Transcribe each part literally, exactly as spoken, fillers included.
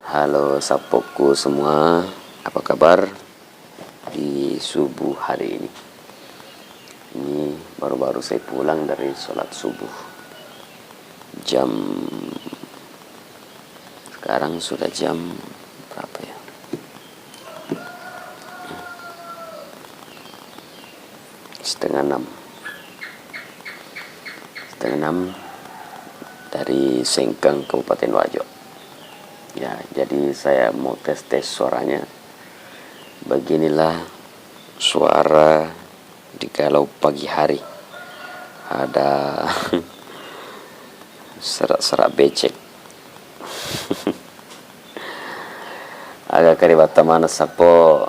Halo sappokku semua, apa kabar di subuh hari ini? Ini baru-baru saya pulang dari sholat subuh. Jam, sekarang sudah jam berapa ya? Setengah enam. Setengah enam dari Sengkang, Kabupaten Wajo. Ya, jadi saya mau tes-tes suaranya. Beginilah suara di kalau pagi hari. Ada serak-serak becek. Aga karibatta maneng sappo.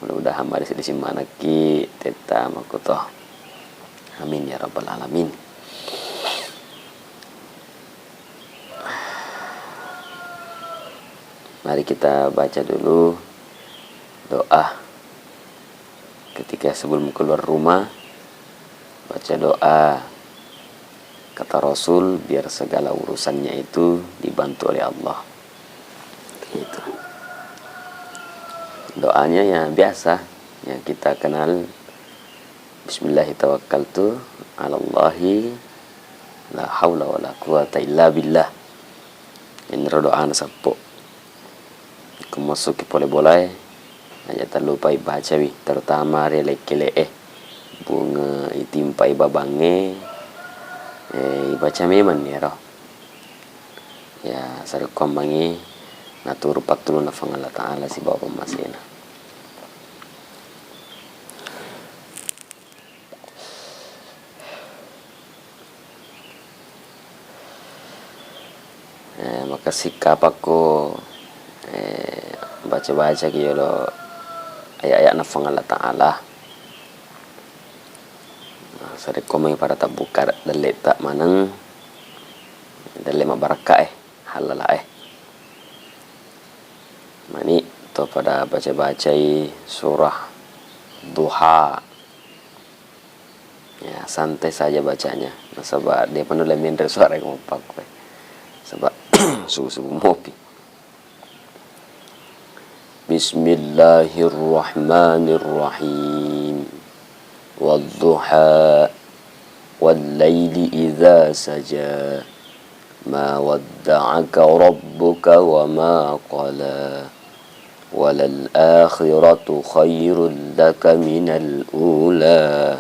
Mudah-mudahan madisi-disi manekki tetta makkuto. Amin ya rabbal alamin. Mari kita baca dulu doa. Ketika sebelum keluar rumah, baca doa. Kata Rasul, biar segala urusannya itu dibantu oleh Allah. Gitu. Doanya ya biasa, yang kita kenal. Bismillahirrahmanirrahim. Alallahi la haula wala quwata illa billah. Ini doa sappo. Ko massuki pole bolae, aja tallupai bacawi, terutama ri lekkele'e. Bunge itimpai babangnge, eh, ibaca memang niro. Ya, sarekkuammengngi naturu pattulunna Puang Allah Ta'ala sibawa pammasena. Eh, makessing kapakko, eh, baca-baca ki yolo ayat-ayat na Puang Allah Ta'ala. Nah, sarekko mai pada tabbuka dalle'ta maneng, dalle mabbarakka e, halala e. Mani to pada baca-bacai surah Duha. Ya, santai saja bacanya. Nasaba depa nulle menre suara ko mappakkue. Saba subuh-subuh mopi. Bismillahirrahmanirrahim. Wadduha. Wallaili idza saja. Ma wadda'aka rabbuka wa ma qala. Walal akhiratu khairul laka minal ula.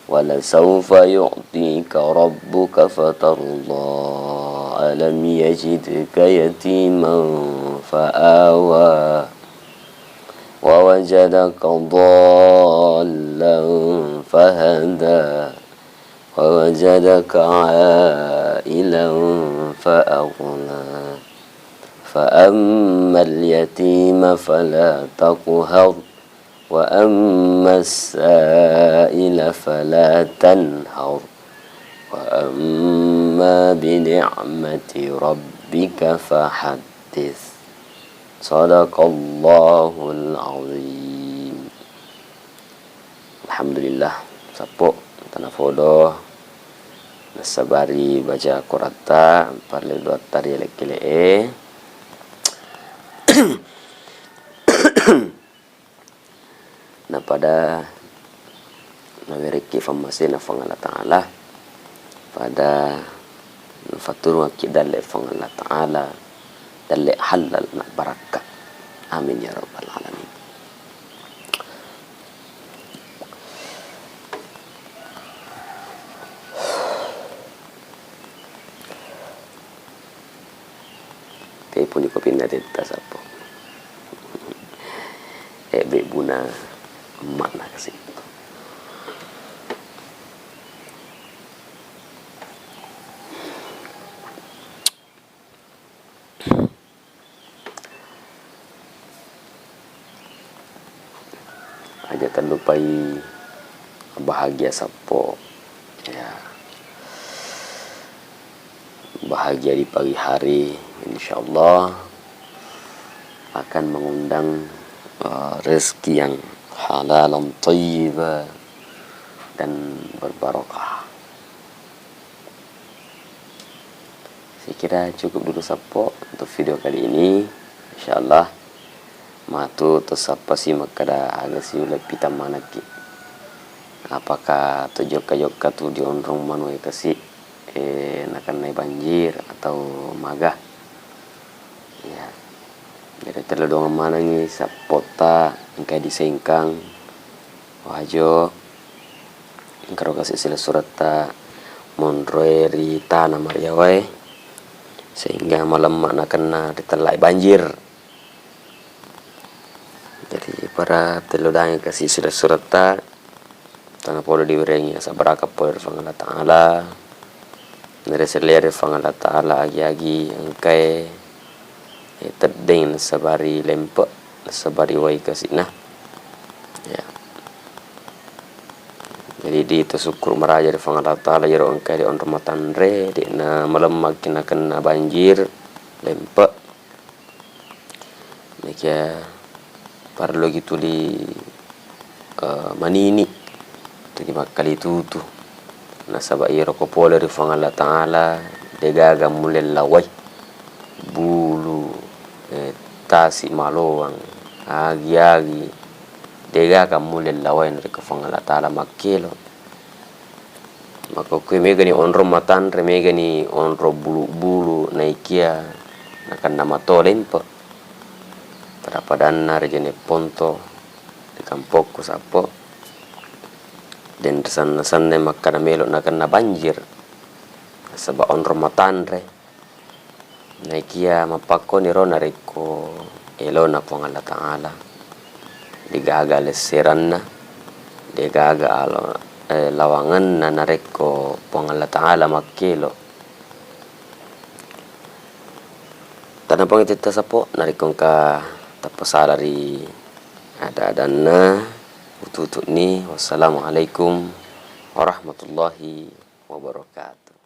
Walasawfa yu'tika rabbuka fatarda. Alam yajidka yatiman fa'awa. Wa wajadaka dhallan fahada. Wa wajadaka 'ailan fa'aghna. Fa ammal yatima fala taqhar. Wa ammas sa'ila fala tanhar. Wa amma bi ni'mati rabbika fahaddits. Sadaqallahul azim. Alhamdulillah, sappo tanafodo nassabari baca Quratta, parellu doatta ri lekkele'e. Napada nawerekki fammasena Puang Allah Ta'ala, pada nafatturungakki dalle Puang Allah Ta'ala, dalle halal na barakka. Amin ya rabbal alamin. Tepuni kopinna tetta sappo. Ebbe buna emakna kasi. Aja tallupai bahagia sappo, ya. Bahagia di pagi hari, insyaallah akan mengundang, eh, rezeki yang halalan thayyiba dan berbarokah. Saya kira cukup dulu sappo untuk video kali ini. Insyaallah, matu to sappa si makkeda aga si uleppitang manekki. Apakah to jokka-jokka tu dionrong manu e kasi, eh, nakennai banjir atau maga? Ya. Jadi tellu doang manengngi sappotta engka disengkang. Wajo, engkaro kasi silessuretta monroe ri tana mariawae, sehingga malemma nakenna ritellai banjir. Jadi, para tellu dangi kasi silessuretta, tana pole diwerengi asabbaraka pole ri Puang Allah Ta'ala, naresellere Puang Allah Ta'ala agi-agi engkae, eh, teddeng nasabari lempe, nasabari wai kasina. Ya. Jadi, di tasukkuru maraja ri Puang Allah Ta'ala, iyaro engkae di onrong matanre, de'na malemmaki nakenna banjir, lempe. Nakia parelluki tuli, eh, manini, tuli makkalitutu. Nasaba iyaro ko pole ri Puang Allah Ta'ala, degaga mulle lawai. Bulu, eh, tasi maloang, agi-agi, degaga mulle lawai narekko Puang Allah Ta'ala makkelo. Makkokkoe megani onrong matanre, megani onrong bulu-bulu, naikia nakenna mato lempe. Pada-padanna ri Jeneponto, ri kampokku sappo, den risanna-sanna makkada melo nakenna banjir, nasaba onrong matanre. Naikia mappakkoniro narekko elona Puang Allah Ta'ala, degaga lesseranna, degaga alo-, eh, lawangenna narekko Puang Allah Ta'ala makkelo. Tanapang titta sapo narekko engka tappasala ri ada-adanna, ututu'ni. Wassalamualaikum warahmatullahi wabarakatuh.